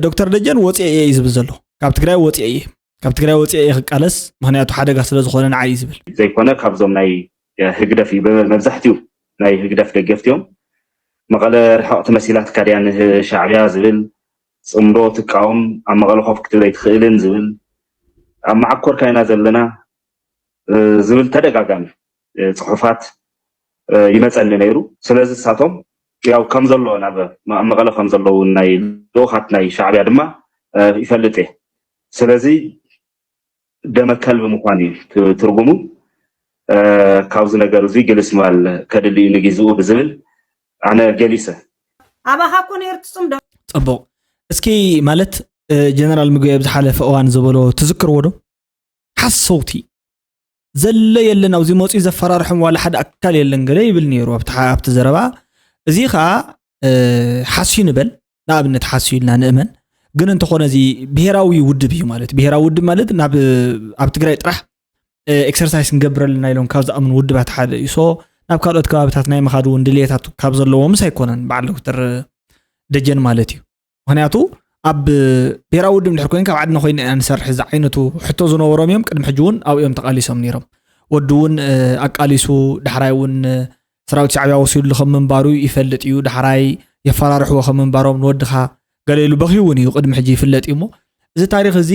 ዶክተር ደጀን ወፅኤ እየ እዩ ዝብል ዘሎ ካብ ትግራይ ወፅኤ እየ ካብ ትግራይ ወፅኤ እየ ክቃለስ ምክንያቱ ሓደጋ ስለዝኮነ ንዓይ እዩ ዝብል ዘይኮነ ካብዞም ናይ ህግደፍ እዩ መብዛሕትኡ ናይ ህግደፍ ደገፍቲ እዮም መቐለ ርሕቕቲ መሲላትካ ድያ ንሻዕብያ ዝብል ፅምዶ ትቃወም ኣብ መቐለ ኮፍ ክትብል ኣይትኽእልን ዝብል ኣብ መዓኮርካ ኢና ዘለና ዝብል ተደጋጋሚ ፅሑፋት ይመፀኒ ነይሩ ስለዚ እሳቶም ያው ከም ዘሎ ናብ መቐለ ከም ዘለዉ ናይ ልኡኻት ናይ ሻዕብያ ድማ ይፈልጥ እየ ስለዚ ደመ ከልቢ ምዃን እዩ ትርጉሙ። ካብዚ ነገር እዚ ግልስ ምባል ከድሊ እዩ ንጊዝኡ ብዝብል ኣነ ገሊሰ። ኣባኻ እኮ ነይሩ ትጽምዶ። ጽቡቕ እስኪ ማለት ጀነራል ምግበይ ኣብ ዝሓለፈ እዋን ዝበሎ ትዝክርዎ ዶ? ሓሰውቲ ዘለ የለን ኣብዚ መፅኡ ዘፈራርሖም ዋላ ሓደ ኣካል የለን ገለ ይብል ነይሩ ኣብቲ ዘረባ። እዚ ከዓ ሓስዩ ንበል ንኣብነት ሓስዩ ኢልና ንእመን ግን እንተኾነ እዚ ብሄራዊ ውድብ እዩ ማለት ብሄራዊ ውድብ ማለት ናብ ኣብ ትግራይ ጥራሕ ኤክሰርሳይስ ንገብረልና ኢሎም ካብ ዝኣምኑ ውድባት ሓደ እዩ ሶ ናብ ካልኦት ከባብታት ናይ ምኻድ እውን ድልየታት ካብ ዘለዎምስ ኣይኮነን በዓል ዶክተር ደጀን ማለት እዩ ምክንያቱ ኣብ ብሄራዊ ውድብ እንድሕር ኮይንካ ኣብ ዓድና ኮይና ኢና ንሰርሕ እዚ ዓይነቱ ሕቶ ዝነበሮም እዮም ቅድሚ ሕጂ እውን ኣብኡ እዮም ተቃሊሶም ነይሮም ወዲ እውን ኣቃሊሱ ዳሕራይ እውን ሰራዊት ሻዕብያ ወሲዱሉ ከም ምንባሩ ይፈልጥ እዩ። ዳሕራይ የፈራርሕዎ ከም ምንባሮም ንወድኻ ገለ ኢሉ በኽዩ እውን እዩ። ቅድሚ ሕጂ ይፍለጥ እዩ እሞ እዚ ታሪኽ እዚ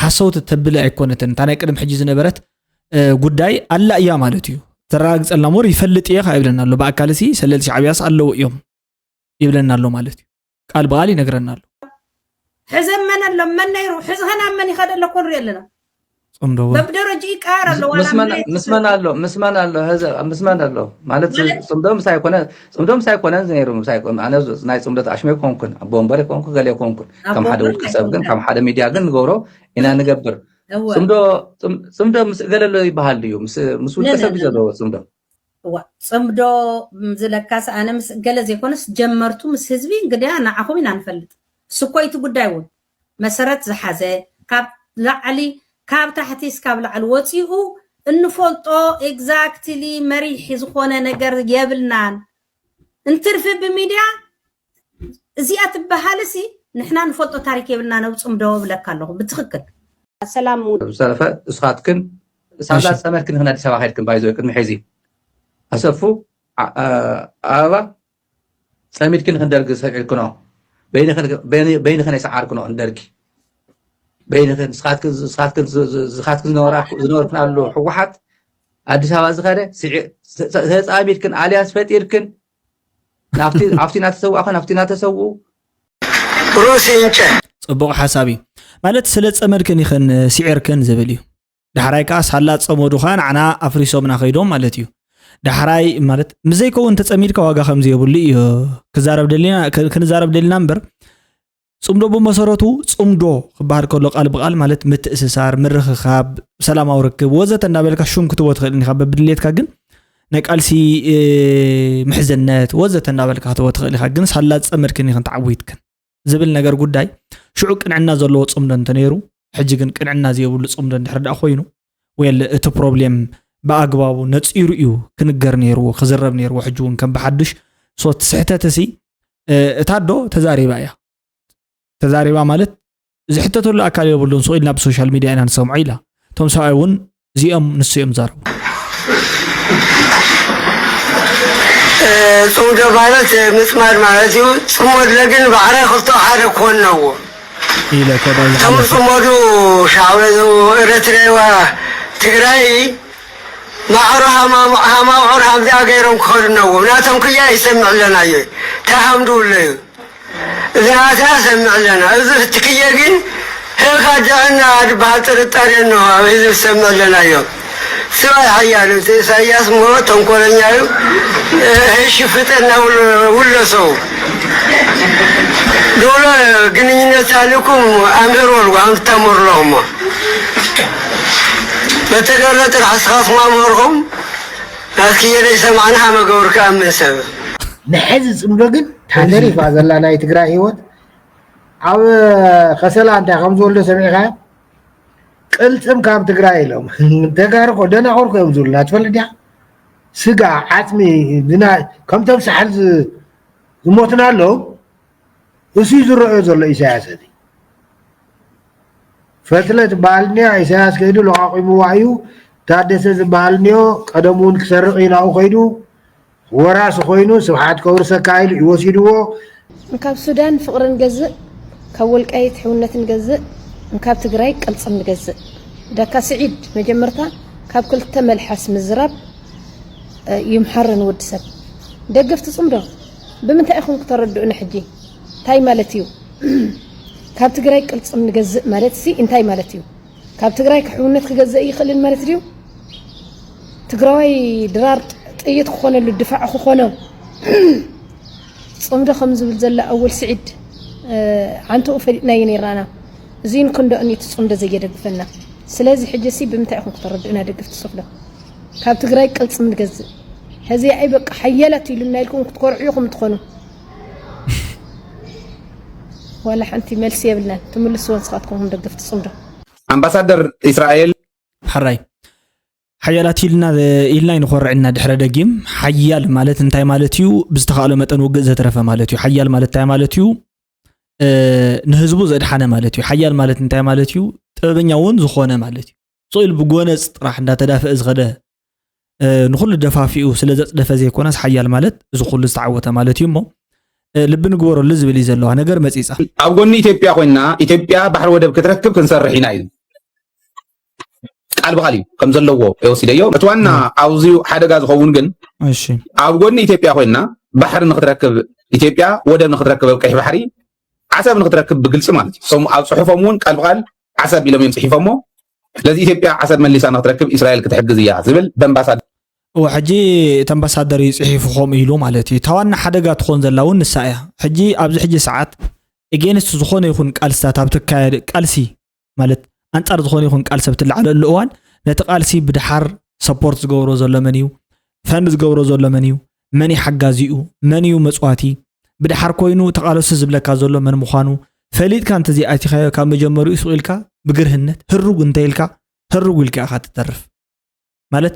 ሓሰውቲ ተብለ ኣይኮነትን። እታ ናይ ቅድሚ ሕጂ ዝነበረት ጉዳይ ኣላ እያ ማለት እዩ። ተረጋግፀልና ሞር ይፈልጥ እየ ከ ይብለና ኣሎ። ብኣካል ሲ ሰለል ሻዕብያስ ኣለዉ እዮም ይብለና ኣሎ ማለት እዩ። ቃል ብቃል ይነግረና ኣሎ። ሕዘ መን ኣሎ መን ነይሩ ሕዚ ኸና መን ይኸደ ኣሎ ኮንሪ ኣለና ጽምዶ በብደረጅ ይቃየር ኣሎ ዋላ ምስመን ኣሎ ምስመን ኣሎ ሀዘ ምስመን ኣሎ ማለት ጽምዶ ምሳይ ኮነ ጽምዶ ምሳይ ኮነ ነይሩ ምሳይ ኮነ ኣነ ናይ ጽምዶ ኣሽመ ኮንኩን ኣቦ ወንበረ ኮንኩ ገለ ኮንኩን ከም ሓደ ውልቀ ሰብ ግን ከም ሓደ ሚድያ ግን ንገብሮ ኢና ንገብር ጽምዶ ጽምዶ ምስ ገለ ኣሎ ይበሃል ድዩ ምስ ምስ ውልቀ ሰብ እዩ ዘለዎ ጽምዶ እዋ ጽምዶ ዝለካስ ኣነ ምስ ገለ ዘይኮነስ ጀመርቱ ምስ ህዝቢ እንግዲያ ንዓኹም ኢና ንፈልጥ ስኮይቲ ጉዳይ እውን መሰረት ዝሓዘ ካብ ላዕሊ ካብ ታሕቲ እስካብ ላዕሊ ወፂኡ እንፈልጦ exactly መሪሕ ዝኾነ ነገር የብልናን እንትርፊ ብሚድያ እዚኣ ትበሃል ሲ ንሕና ንፈልጦ ታሪክ የብልና ነውፅም ዶ ብለካ ኣለኹ ብትክክል ሰላም ሰለፈ እስኻትክን ሳላ ፀመድክን ክን ኣዲስ ኣበባ ከድክን ባይዞ ቅድሚ ሕዚ ኣሰፉ ኣበባ ፀሚድክን ክንደርጊ ሰዒርክኖ በይንክን ኣይሰዓርክኖ እንደርጊ በይንክን ዝኻትክን ዝነበርክን ኣሎ ህወሓት ኣዲስ ኣበባ ዝኸደ ተፃሚድክን ኣልያስ ፈጢርክን ኣብቲ ናተሰውኣኽን ኣብቲ ናተሰውኡ ሩሲንጨ ፅቡቕ ሓሳብ እዩ ማለት ስለ ፀመድክን ይኽን ስዒርክን ዝብል እዩ ዳሕራይ ከዓ ሳላ ፀመዱኻ ንዓና ኣፍሪሶምና ከይዶም ማለት እዩ ዳሕራይ ማለት ምዘይከውን ተፀሚድካ ዋጋ ከምዘየብሉ እዩ ክዛረብ ደሊና ክንዛረብ ደሊና እምበር ፅምዶ ብመሰረቱ ፅምዶ ክበሃል ከሎ ቃል ብቃል ማለት ምትእስሳር ምርኽኻብ ሰላማዊ ርክብ ወዘተ እንዳበልካ ሹም ክትቦ ትኽእል ኢኻ በብድሌትካ ግን ናይ ቃልሲ ምሕዝነት ወዘተ እንዳበልካ ክትቦ ትኽእል ኢኻ ግን ሳላ ዝፀመድክን ኢኽን ተዓዊትክን ዝብል ነገር ጉዳይ ሽዑ ቅንዕና ዘለዎ ፅምዶ እንተነይሩ ሕጂ ግን ቅንዕና ዘይብሉ ፅምዶ እንድሕር ደኣ ኮይኑ ወል እቲ ፕሮብሌም ብኣግባቡ ነፂሩ እዩ ክንገር ነይርዎ ክዝረብ ነይርዎ ሕጂ እውን ከም ብሓዱሽ ሶት ስሕተት ሲ እታ ዶ ተዛሪባ እያ ተዛሪባ ማለት ዝሕተተሉ ኣካል የብሉን ስቕ ኢልና ብሶሻል ሚድያ ኢና ንሰምዖ ኢላ እቶም ሰብኣይ እውን እዚኦም ንሱ እዮም ዛረቡ ፅምዶ ማለት ምፅማድ ማለት እዩ ፅሞድለ ግን ባዕረ ክልቶ ሓደ ክኾን ነዎ ኢለ ከዳ እቶም ዝፅመዱ ሻዕበ ኤረትሬዋ ትግራይ ማዕሮ ሃማውዕር ሃምዚኣ ገይሮም ክኸዱ ነዎም ናቶም ክያ ይሰምዕ ኣለና እዩ ተሃምዱ ኣሎ እዩ እዚ ናትና ሰምዕ ኣለና እዚ ፍትክየ ግን ህልካ ድዕና ድበሃል ጥርጣሬ እኖ ኣብ ህዝቢ ሰምዕ ኣለናዮ ስባይ ሓያሉ እቲ ኢሳያስ ምሮ ተንኮለኛ እዩ ህሺ ፍጠና ውሎ ሰው ድብሎ ግንኙነት ኣልኩም ኣምህር ወልጉ ኣምተምርለኹሞ በተገረ ጥራሕ ስኻትኩም ኣምህርኹም ናትክየ ዘይሰማዕና ሃመ ገብር ክኣምን ሰብ ንሕዚ ፅምዶ ግን ተሪፋ ዘላ ናይ ትግራይ ህይወት ኣብ ከሰላ እንታይ ከም ዝወልዶ ሰሚዕካ ቅልፅም ካብ ትግራይ ኢሎም ተጋሩ ኮ ደናቑር ኮ እዮም ዝብሉና ትፈልጥ ዲያ ስጋ ዓፅሚ ከምቶም ሳሕል ዝሞትና ኣለዉ እሱ ዝረአዮ ዘሎ ኢሳያስ እዚ ፈትለ ትበሃል እኒኣ ኢሳያስ ከይዱ ለቋቂምዋ እዩ ታደሰ ዝበሃል እኒኦ ቀደም እውን ክሰርቕ እዩ ናብኡ ከይዱ ወራሲ ኮይኑ ስብሓት ከውርሰካ ኢሉ እዩ ወሲድዎ እንካብ ሱዳን ፍቕሪ ንገዝእ ካብ ወልቃይት ሕውነት ንገዝእ እንካብ ትግራይ ቅልፅም ንገዝእ ደካ ስዒድ መጀመርታ ካብ ክልተ መልሓስ ምዝራብ ይምሓር ንወዲ ሰብ ደገፍቲ ፅምዶ ብምንታይ ኢኹም ክተረድኡና ሕጂ እንታይ ማለት እዩ ካብ ትግራይ ቅልፅም ንገዝእ ማለት ሲ እንታይ ማለት እዩ ካብ ትግራይ ክሕውነት ክገዝእ ይኽእልን ማለት ድዩ ትግራዋይ ድራር ጥይት ክኾነሉ ድፋዕ ክኾኖ ፅምዶ ከም ዝብል ዘሎ ኣወል ስዒድ ዓንተኡ ፈሊጥናዮ ነይርናና እዙይ ንክንደኦ ኒቲ ፅምዶ ዘየደግፈና ስለዚ ሕጂ ሲ ብምንታይ ኢኹም ክተረድኡና ደገፍቲ ፅምዶ ካብ ትግራይ ቅልፅም ንገዝእ ሕዚ ኣይ በቃ ሓያላት ኢሉና ኢልኩም ክትኮርዑ ኢኹም ትኾኑ ዋላ ሓንቲ መልሲ የብልናን ትምልስዎ ንስኻትኩም ደገፍቲ ፅምዶ ኣምባሳደር እስራኤል ሕራይ ሓያላት ኢልና ኢልና ይንኾርዕ ኢና ድሕረ ደጊም ሓያል ማለት እንታይ ማለት እዩ ብዝተኻእሎ መጠን ውግእ ዘትረፈ ማለት እዩ ሓያል ማለት እንታይ ማለት እዩ ንህዝቡ ዘድሓነ ማለት እዩ ሓያል ማለት እንታይ ማለት እዩ ጥበበኛ እውን ዝኾነ ማለት እዩ ስቕ ኢሉ ብጎነፅ ጥራሕ እንዳተዳፈአ ዝኸደ ንኩሉ ደፋፊኡ ስለ ዘፅደፈ ዘይኮነስ ሓያል ማለት እዚ ኩሉ ዝተዓወተ ማለት እዩ እሞ ልቢ ንግበረሉ ዝብል እዩ ዘለዋ ነገር መፂፃ ኣብ ጎኒ ኢትዮጵያ ኮይና ኢትዮጵያ ባሕሪ ወደብ ክትረክብ ክንሰርሕ ኢና ኢሉ ቃል ብቓል እዩ ከም ዘለዎ ወሲደዮ። እቲ ዋና ኣብዚ ሓደጋ ዝኸውን ግን እሺ ኣብ ጎኒ ኢትዮጵያ ኮይና ባሕሪ ንክትረክብ፣ ኢትዮጵያ ወደብ ንክትረክብ ኣብ ቀይሕ ባሕሪ ዓሰብ ንክትረክብ ብግልፂ ማለት እዩ። እሶም ኣብ ፅሑፎም እውን ቃል ብቃል ዓሰብ ኢሎም እዮም ፅሒፎሞ። ስለዚ ኢትዮጵያ ዓሰብ መሊሳ ንክትረክብ እስራኤል ክትሕግዝ እያ ዝብል በምባሳደር እወ ሕጂ እቲ ኣምባሳደር እዩ ፅሒፉ ከምኡ ኢሉ ማለት እዩ። እታ ዋና ሓደጋ ትኾን ዘላ እውን ንሳ እያ። ሕጂ ኣብዚ ሕጂ ሰዓት against ዝኾነ ይኹን ቃልስታት ኣብ ትካየድ ቃልሲ ማለት ኣንፃር ዝኾነ ይኹን ቃልሲ ኣብ ትለዓለሉ እዋን ነቲ ቃልሲ ብድሓር support ዝገብሮ ዘሎ መን እዩ? ፈንድ ዝገብሮ ዘሎ መን እዩ? መን እዩ ሓጋዚኡ? መን እዩ መፅዋቲ? ብድሓር ኮይኑ ተቓለሱ ዝብለካ ዘሎ መን ምዃኑ ፈሊጥካ እንተዘይኣቲኻዮ ካብ መጀመሪኡ ሱቕ ኢልካ ብግርህነት ህሩግ እንተ ኢልካ ህሩግ ኢልካ ኢኻ ትተርፍ። ማለት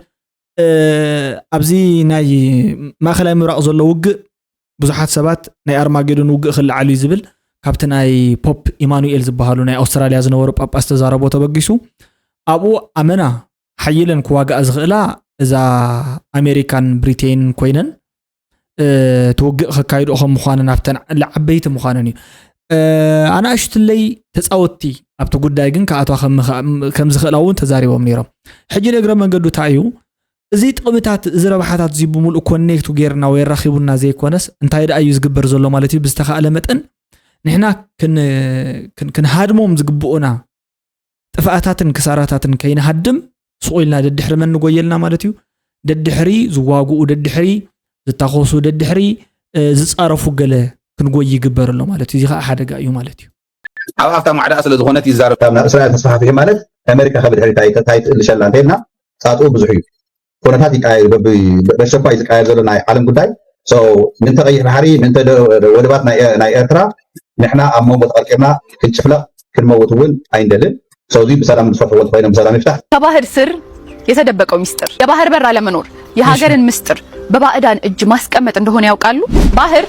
ኣብዚ ናይ ማእኸላይ ምብራቕ ዘሎ ውግእ ብዙሓት ሰባት ናይ ኣርማጌዶን ውግእ ክለዓል እዩ ዝብል ካብቲ ናይ ፖፕ ኢማኑኤል ዝበሃሉ ናይ ኣውስትራልያ ዝነበሩ ጳጳስ ተዛረቦ ተበጊሱ ኣብኡ ኣመና ሓይለን ክዋግኣ ዝኽእላ እዛ ኣሜሪካን ብሪቴንን ኮይነን ትውግእ ከካይድኦ ከም ምዃነን ኣብተን ዓበይቲ ምዃነን እዩ። ኣናእሽትለይ ተፃወትቲ ኣብቲ ጉዳይ ግን ክኣትዋ ከም ዝኽእላ እውን ተዛሪቦም ነይሮም። ሕጂ ንእግረ መንገዱ እንታይ እዩ እዚ ጥቕምታት እዚ ረብሓታት እዚ ብምሉእ ኮኔክቱ ጌርና ወይ ኣራኺቡና ዘይኮነስ እንታይ ደኣ እዩ ዝግበር ዘሎ ማለት እዩ ብዝተኻእለ መጠን ንሕና ክንሃድሞም ዝግብኡና ጥፍኣታትን ክሳራታትን ከይንሃድም ስቑ ኢልና ደድሕሪ መን ንጎየልና ማለት እዩ። ደድሕሪ ዝዋግኡ ደድሕሪ ዝታኾሱ ደድሕሪ ዝፃረፉ ገለ ክንጎይ ይግበር ኣሎ ማለት እዩ። እዚ ከዓ ሓደጋ እዩ ማለት እዩ። ኣብ ኣፍታ ማዕዳኣ ስለ ዝኾነት ይዛረብ። ናብ እስራኤል ተስፋሕፊሑ ማለት ኣሜሪካ ከብድሕሪ ታይ ትእልሸላ እንተልና ፃጥኡ ብዙሕ እዩ። ኩነታት ይቀያየር በቢ በሸኳይ ዝቀያየር ዘሎ ናይ ዓለም ጉዳይ ምንተ ቀይሕ ባሕሪ ምንተ ወደባት ናይ ኤርትራ ንሕና ኣብ መንጎ ተቐርቂርና ክንጭፍለቕ ክንመውት እውን ኣይንደልን። ሰውዚ ብሰላም ዝፈትሕዎ እንተኮይኖም ብሰላም ይፍታሕ። ከባህር ስር የተደበቀው ሚስጥር የባህር በር አለመኖር የሀገርን ምስጥር በባዕዳን እጅ ማስቀመጥ እንደሆነ ያውቃሉ? ባህር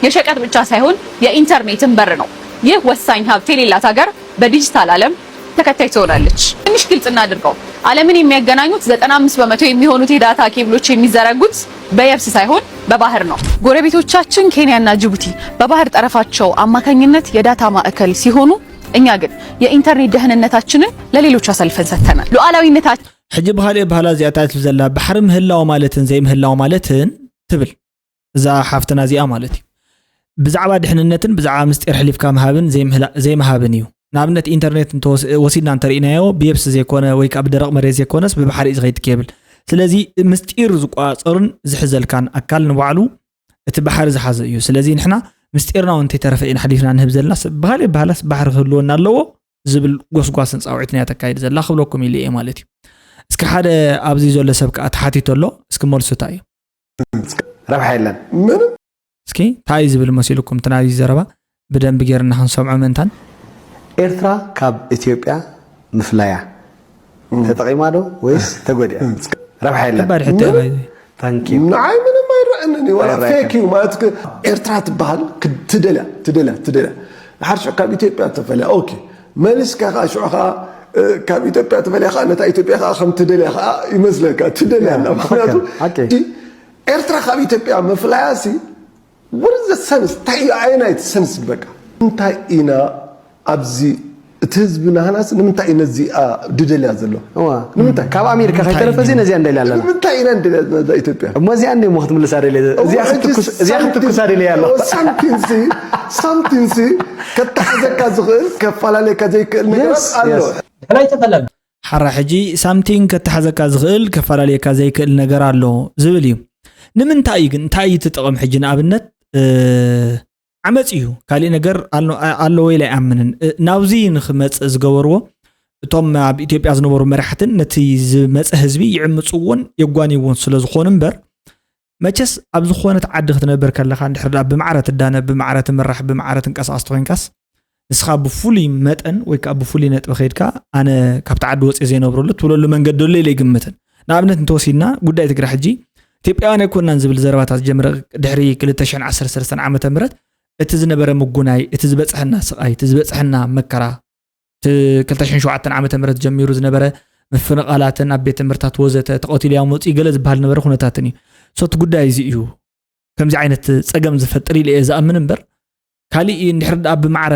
የሸቀጥ ብቻ ሳይሆን የኢንተርኔትን በር ነው። ይህ ወሳኝ ሀብት የሌላት ሀገር በዲጂታል ዓለም ተከታይ ትሆናለች። ትንሽ ግልጽ እናድርገው። ዓለምን የሚያገናኙት ዘጠና አምስት በመቶ የሚሆኑት የዳታ ኬብሎች የሚዘረጉት በየብስ ሳይሆን በባህር ነው። ጎረቤቶቻችን ኬንያና ጅቡቲ በባህር ጠረፋቸው አማካኝነት የዳታ ማዕከል ሲሆኑ እኛ ግን የኢንተርኔት ደህንነታችንን ለሌሎች አሳልፈን ሰጥተናል። ሉዓላዊነታችን ሕጂ ብኻልእ ባህላ እዚኣ እንታይ ትብል ዘላ ባሕሪ ምህላው ማለትን ዘይምህላው ማለትን ትብል እዛ ሓፍትና እዚኣ ማለት እዩ። ብዛዕባ ድሕንነትን ብዛዕባ ምስጢር ሕሊፍካ ምሃብን ዘይምሃብን እዩ። ንኣብነት ኢንተርኔት ወሲድና እንተርኢናዮ ብየብሲ ዘይኮነ ወይ ከዓ ብደረቕ መሬት ዘይኮነስ ብባሕሪ እዩ ዝኸይድ ኬብል። ስለዚ ምስጢር ዝቆፃፀሩን ዝሕዘልካን ኣካል ንባዕሉ እቲ ባሕሪ ዝሓዘ እዩ። ስለዚ ንሕና ምስጢርና እውን እንተይተረፈ ኢና ሓሊፍና ንህብ ዘለና። ብኻሊእ ኣበሃህላስ ባሕሪ ክህልወና ኣለዎ ዝብል ጎስጓስን ፃውዒትን እያ ተካይድ ዘላ ክብለኩም ኢለ እየ ማለት እዩ። እስኪ ሓደ ኣብዚ ዘሎ ሰብ ከዓ ተሓቲቱ ኣሎ። እስኪ መልሱ እንታይ እዩ? ረብሓ የለን። እስኪ እንታይ እዩ ዝብል መሲልኩም? እቲ ናብዚ ዘረባ ብደንቢ ጌርና ክንሰምዖ ምእንታን። ኤርትራ ካብ ኢትዮጵያ ምፍላያ ተጠቒማ ዶ ወይስ ተጎዲኣ? ረብሓ የለን። ከባድ ሕቶ እዩ። ንዓይ ምንም ኣይረአንን እዩ። ዋላ ፌክ እዩ ማለት ኤርትራ ትበሃል ትደልያ ትደልያ ትደልያ ሓርሽ ካብ ኢትዮጵያ ተፈልያ ኦኬ መሊስካ ከዓ ሽዑ ከዓ ካብ ኢትዮጵያ ተፈልያ ከዓ ነታ ኢትዮጵያ ከዓ ከም ትደልያ ከዓ ይመስለካ ትደልያ ኣላ። ምክንያቱ ኤርትራ ካብ ኢትዮጵያ ምፍላያ ሲ ወርዘ ሰንስ እንታይ እዩ ኣየናይቲ ሰንስ በቃ እንታይ ኢና ኣብዚ እቲ ህዝቢ ናህናስ ንምንታይ እዩ ነዚኣ ድደልያ ዘሎ? ንምንታይ? ካብ ኣሜሪካ ከይተረፈ እዚ ነዚኣ እንደልያ ኣለና። ንምንታይ ኢና እንደልያ ነዛ ኢትዮጵያ? እሞ እዚኣ እንደ ሞ ክትምልሳ ደልየ እዚኣ ክትትኩሳ ደልየ ኣሎ። ሳምቲንሲ ሳምቲንሲ ከተሓዘካ ዝኽእል ከፈላለየካ ዘይክእል ነገራት ኣሎ። ሓራ ሕጂ ሳምቲንግ ከተሓዘካ ዝኽእል ከፈላለየካ ዘይክእል ነገር ኣሎ ዝብል እዩ። ንምንታይ እዩ ግን እንታይ እዩ እቲ ጥቕም ሕጂ ንኣብነት ዓመፅ እዩ ካሊእ ነገር ኣሎ ወይ ኢለ ኣይኣምንን። ናብዚ ንክመፅእ ዝገበርዎ እቶም ኣብ ኢትዮጵያ ዝነበሩ መራሕትን ነቲ ዝመፀ ህዝቢ ይዕምፅዎን የጓንይዎን ስለዝኾኑ እምበር መቸስ ኣብ ዝኾነት ዓዲ ክትነብር ከለኻ እንድሕር ደኣ ብማዕረ ትዳነ ብማዕረ ትምራሕ ብማዕረ ትንቀሳቐስ ተኮይንካስ ንስኻ ብፍሉይ መጠን ወይ ከዓ ብፍሉይ ነጥቢ ከይድካ ኣነ ካብቲ ዓዲ ወፅየ ዘይነብረሉ ትብለሉ መንገዲ ኣሎ ኢለ ይግምትን። ንኣብነት እንተወሲድና ጉዳይ ትግራይ ሕጂ ኢትዮጵያውያን ኣይኮናን ዝብል ዘረባታት ዝጀመረ ድሕሪ ክልተ ሽሕን ዓሰርተ ሰለስተን ዓመተ ምህረት እቲ ዝነበረ ምጉናይ፣ እቲ ዝበፅሐና ስቓይ፣ እቲ ዝበፅሐና መከራ፣ እቲ ክልተ ሽሕን ሸውዓተን ዓመተ ምህረት ጀሚሩ ዝነበረ ምፍንቓላትን ኣብ ቤት ትምህርታት ወዘተ ተቐቲሉ ያው መፂኡ ገለ ዝበሃል ዝነበረ ኩነታትን እዩ። So እቲ ጉዳይ እዚ እዩ ከምዚ ዓይነት ፀገም ዝፈጥር ኢለ እየ ዝኣምን እምበር ካሊእ እንድሕር ደኣ ብማዕረ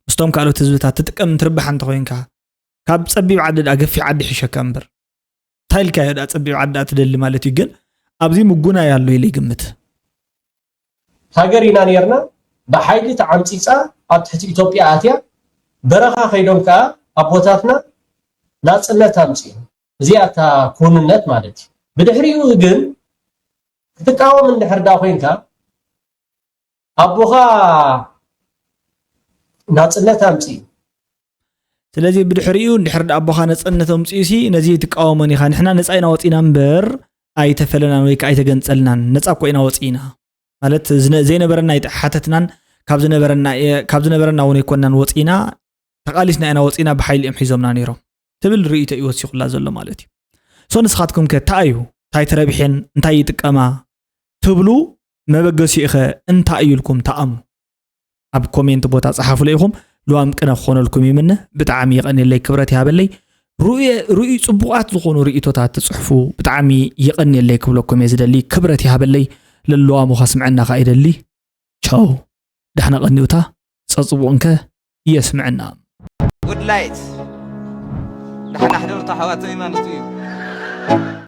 ምስቶም ካልኦት ህዝብታት ትጥቀም እንትርባሕ እንተኮይንካ ካብ ጸቢብ ዓዲ ደኣ ገፊሕ ዓዲ ይሕሸካ እምበር። እንታይ ኢልካዮ ደኣ ጸቢብ ዓዲ ደኣ ትደሊ ማለት እዩ። ግን ኣብዚ ምጉናይ ኣሎ ኢለ ይግምት። ሃገር ኢና ነርና፣ ብሓይሊ ተዓምፂፃ ኣብ ትሕቲ ኢትዮጵያ ኣትያ፣ በረኻ ከይዶም ከዓ ኣቦታትና ናፅነት ኣምፅኡ። እዚኣ እታ ክውንነት ማለት እዩ። ብድሕሪኡ ግን ክትቃወም እንድሕር ዳ ኮይንካ ኣቦኻ ናፅነት ኣምፅኡ። ስለዚ ብድሕሪኡ እንድሕር ደኣ ኣቦኻ ነፃነት ኣምፅኡ ሲ ነዚ ትቃወሞን ኢኻ። ንሕና ነፃ ኢና ወፂና እምበር ኣይተፈለናን ወይ ከዓ ኣይተገንፀልናን። ነፃ እኮ ኢና ወፂና። ማለት ዝነ- ዘይነበረና ኣይተሓተትናን። ካብ ዝነበረና እየ- ካብ ዝነበረና እውን ኣይኮንናን ወፂና። ተቓሊስና ኢና ወፂና፣ ብሓይሊ እዮም ሒዞምና ነይሮም ትብል ርእይቶ እዩ ወሲኹላ ዘሎ ማለት እዩ። ሶ ንስኻትኩም ከ እንታይ እዩ? እንታይ ተረቢሐን እንታይ ይጥቀማ ትብሉ? መበገሲኡ ኸ እንታይ እዩ ኢልኩም ትኣምኑ? ኣብ ኮሜንት ቦታ ጸሓፉለይ ኢኹም። ልዋም ቅነ ክኾነልኩም ይምነ። ብጣዕሚ የቐንየለይ፣ ክብረት ይሃበለይ። ርእዩ ጽቡቓት ዝኾኑ ርእይቶታት ትጽሕፉ ብጣዕሚ የቐንየለይ ክብለኩም እየ ዝደሊ። ክብረት ይሃበለይ። ለልዋሙ ከስምዐና ከኣ ይደሊ። ቻው፣ ዳሕና ቀንዩታ፣ ጸጽቡቕንከ የስምዐና። ጉድ ላይት ዳሕና ሕደሩ ተሓዋተይ ማለት እዩ።